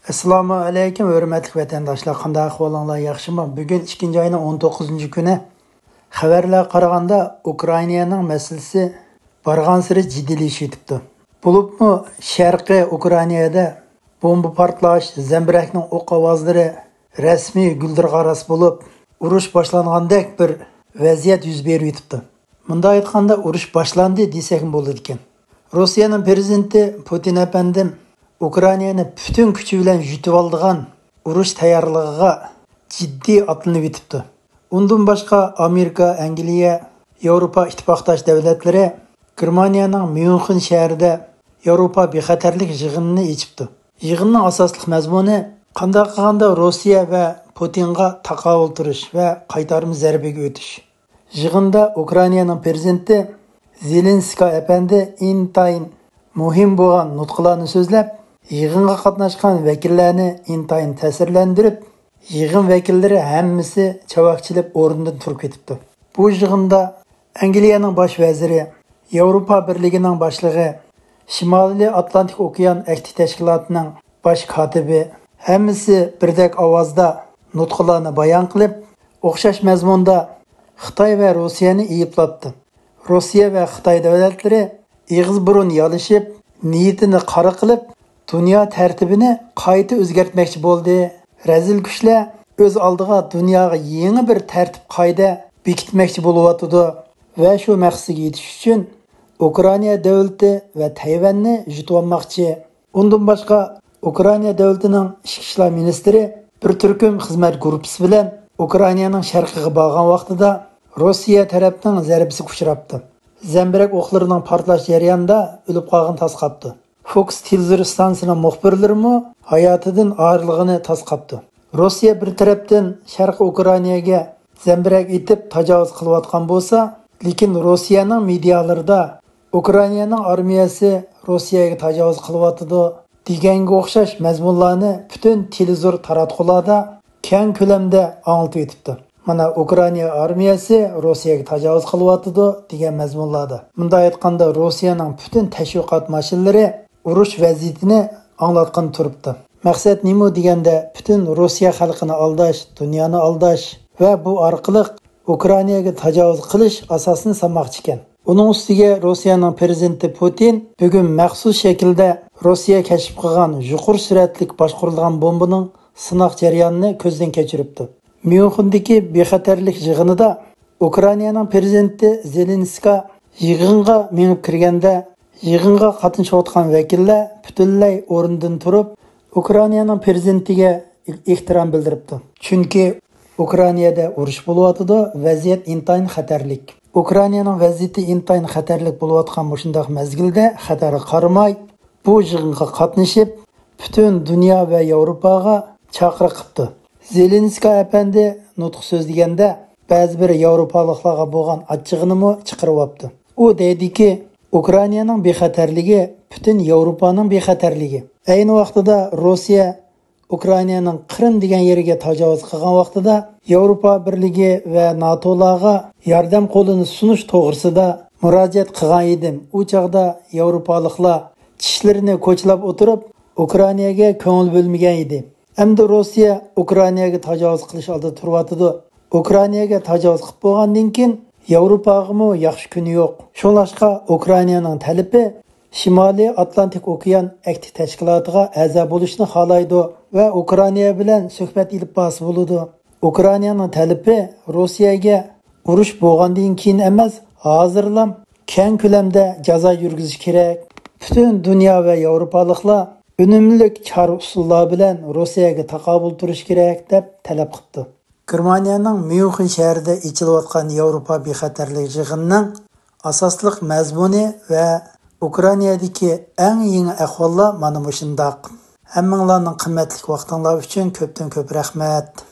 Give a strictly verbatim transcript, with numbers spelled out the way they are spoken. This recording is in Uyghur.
ئەسسالامۇ ئەلەيكۇم، ھۆرمەتلىك ۋەتەنداشلار، قانداق ئەھۋالىڭلار، ياخشىمۇ؟ بۈگۈن ئىككىنچى ئاينىڭ ئون توققۇزىنچى كۈنى. خەۋەرلەرگە قارىغاندا، ئۇكرائىنانىڭ مەسىلىسى بارغانسېرى جىددىيلىشىۋېتىپتۇ. بولۇپمۇ شەرقىي ئۇكرائىنادا بومبا پارتلاش، زەمبىرەكنىڭ ئوق ئاۋازلىرى رەسمىي گۈلدۈرغا راست بولۇپ، ئۇرۇش باشلانغاندەك بىر ۋەزىيەت يۈز بېرىۋېتىپتۇ. مۇنداق ئېيتقاندا، ئۇرۇش باشلاندى دېسەكمۇ بولىدىكەن. روسىيەنىڭ پىرېزىدېنتى پۇتىن ئەپەندىم ئۇكرائىنانى پۈتۈن كۈچى بىلەن يۇتۇۋالىدىغان ئۇرۇش تەييارلىقىغا جىددىي ئاتلىنىۋېتىپتۇ. ئۇندىن باشقا، ئامېرىكا، ئەنگلىيە، ياۋروپا ئىتتىپاقداش دۆلەتلىرى گېرمانىيەنىڭ ميۇنخېن شەھىرىدە ياۋروپا بىخەتەرلىك يىغىنىنى ئېچىپتۇ. يىغىننىڭ ئاساسلىق مەزمۇنى قانداق قىلغاندا روسىيە ۋە پۇتىنغا تاقابىل تۇرۇش ۋە قايتارما زەربىگە ئۆتۈش. يىغىندا ئۇكرائىنانىڭ پىرېزىدېنتى زېلېنسكىي ئەپەندى ئىنتايىن مۇھىم بولغان نۇتقىلارنى سۆزلەپ، يىغىنغا قاتناشقان ۋەكىللەرنى ئىنتايىن تەسىرلەندۈرۈپ، يىغىن ۋەكىللىرى ھەممىسى چاۋاك چېلىپ ئورنىدىن تۇرۇپ كېتىپتۇ. بۇ يىغىندا ئەنگلىيەنىڭ باش ۋەزىرى، ياۋروپا بىرلىكىنىڭ باشلىقى، شىمالىي ئاتلانتىك ئوكيان ئەھدى تەشكىلاتىنىڭ باش كاتىپى، ھەممىسى بىردەك ئاۋازدا نۇتقىلارنى بايان قىلىپ، ئوخشاش مەزمۇندا خىتاي ۋە روسىيەنى ئەيىبلەپتۇ. روسىيە ۋە خىتاي دۆلەتلىرى ئېغىز بۇرۇن يالىشىپ، نىيىتىنى قارا قىلىپ، دۇنيا تەرتىپىنى قايتا ئۆزگەرتمەكچى بولدى. رەزىل كۈچلەر ئۆز ئالدىغا دۇنياغا يېڭى بىر تەرتىپ قائىدە بېكىتمەكچى بولۇۋاتىدۇ ۋە شۇ مەقسىتىگە يېتىش ئۈچۈن ئۇكرائىنا دۆلىتى ۋە تەيۋەننى يۇتۇۋالماقچى. ئۇندىن باشقا، ئۇكرائىنا دۆلىتىنىڭ ئىچكى ئىشلار مىنىستىرى بىر تۈركۈم خىزمەت گۇرۇپپىسى بىلەن ئۇكرائىنانىڭ شەرقىگە بارغان ۋاقتىدا روسىيە تەرەپنىڭ زەربىسىگە ئۇچراپتۇ. زەمبىرەك ئوقلىرىنىڭ پارتلاش جەريانىدا ئۆلۈپ قالغىنى تاس قاپتۇ. فوكس تېلېۋىزور ئىستانسىسىنىڭ مۇخبىرلىرىمۇ ھاياتىدىن ئايرىلغىنى تاس قاپتۇ. روسىيە بىر تەرەپتىن شەرقىي ئۇكرائىناگە زەمبىرەك ئېتىپ تاجاۋۇز قىلىۋاتقان بولسا، لېكىن روسىيەنىڭ مېدىيالىرىدا ئۇكرائىنانىڭ ئارمىيەسى روسىيەگە تاجاۋۇز قىلىۋاتىدۇ دېگەنگە ئوخشاش مەزمۇنلارنى پۈتۈن تېلېۋىزور تاراتقۇلاردا كەڭ كۆلەمدە ئاڭلىتىۋېتىپتۇ. مانا، ئۇكرائىنا ئارمىيەسى روسىيەگە تاجاۋۇز قىلىۋاتىدۇ دېگەن مەزمۇنلاردا. مۇنداق ئېيتقاندا، روسىيەنىڭ پۈتۈن تەشۋىقات ماشىنىلىرى ئۇرۇش ۋەزىيىتىنى ئاڭلاتقىلى تۇرۇپتۇ. مەقسەت نېمە دېگەندە، پۈتۈن روسىيە خەلقىنى ئالداش، دۇنيانى ئالداش ۋە بۇ ئارقىلىق ئۇكرائىناگە تاجاۋۇز قىلىش ئاساسىنى سالماقچى ئىكەن. ئۇنىڭ ئۈستىگە روسىيەنىڭ پىرېزىدېنتى پۇتىن بۈگۈن مەخسۇس شەكىلدە روسىيە كەشىپ قىلغان يۇقىرى سۈرئەتلىك باشقۇرۇلغان بومبىنىڭ سىناق جەريانىنى كۆزدىن كەچۈرۈپتۇ. ميۇنخېندىكى بىخەتەرلىك يىغىنىدا ئۇكرائىنانىڭ پىرېزىدېنتى زېلېنسكىي يىغىنغا مېڭىپ كىرگەندە، يىغىنغا قاتنىشىۋاتقان ۋەكىللەر پۈتۈنلەي ئورنىدىن تۇرۇپ، ئۇكرائىنانىڭ پىرېزىدېنتىگە ئېھتىرام بىلدۈرۈپتۇ. چۈنكى ئۇكرائىنادا ئۇرۇش بولۇۋاتىدۇ، ۋەزىيەت ئىنتايىن خەتەرلىك. ئۇكرائىنانىڭ ۋەزىيىتى ئىنتايىن خەتەرلىك بولۇۋاتقان مۇشۇنداق مەزگىلدە خەتەرگە قارىماي، بۇ يىغىنغا قاتنىشىپ، پۈتۈن دۇنيا ۋە ياۋروپاغا چاقىرىق قىپتۇ. زېلېنسكىي ئەپەندى نۇتۇق سۆزلىگەندە، بەزى بىر ياۋروپالىقلارغا بولغان ئاچچىقىنىمۇ چىقىرىۋاپتۇ. ئۇ دەيدىكى، ئۇكرائىنانىڭ بىخەتەرلىكى پۈتۈن ياۋروپانىڭ بىخەتەرلىكى. ئەينى ۋاقتىدا روسىيە ئۇكرائىنانىڭ قىرىم دېگەن يېرىگە تاجاۋۇز قىلغان ۋاقتىدا ياۋروپا بىرلىكى ۋە ناتولارغا ياردەم قولىنى سۇنۇش توغرىسىدا مۇراجىئەت قىلغان ئىدىم. ئۇ چاغدا ياۋروپالىقلار چىشلىرىنى كوچىلاپ ئولتۇرۇپ، ئۇكرائىناگە كۆڭۈل بۆلمىگەن ئىدى. ئەمدى روسىيە ئۇكرائىناگە تاجاۋۇز قىلىش ئالدىدا تۇرۇۋاتىدۇ. ئۇكرائىناگە تاجاۋۇز قىلىپ بولغاندىن كېيىن، ياۋروپاغىمۇ ياخشى كۈنى يوق. شۇڭلاشقا، ئۇكرائىنانىڭ تەلىپى شىمالىي ئاتلانتىك ئوكيان ئەھدى تەشكىلاتىغا ئەزا بولۇشنى خالايدۇ ۋە ئۇكرائىنا بىلەن سۆھبەت ئېلىپ بارسا بولىدۇ. ئۇكرائىنانىڭ تەلىپى روسىيەگە ئۇرۇش بولغاندىن كېيىن ئەمەس، ھازىرلام كەڭ كۆلەمدە جازا يۈرگۈزۈش كېرەك. پۈتۈن دۇنيا ۋە ياۋروپالىقلار ئۈنۈملۈك چارە ئۇسۇللار بىلەن روسىيەگە تاقابىل تۇرۇش كېرەك، دەپ تەلەپ قىپتۇ. گېرمانىيەنىڭ ميۇنخېن شەھىرىدە ئېچىلىۋاتقان ياۋروپا بىخەتەرلىك يىغىنىنىڭ ئاساسلىق مەزمۇنى ۋە ئۇكرائىنادىكى ئەڭ يېڭى ئەھۋاللار مانا مۇشۇنداق. ھەممىڭلارنىڭ قىممەتلىك ۋاقتىڭلار ئۈچۈن كۆپتىن كۆپ رەھمەت.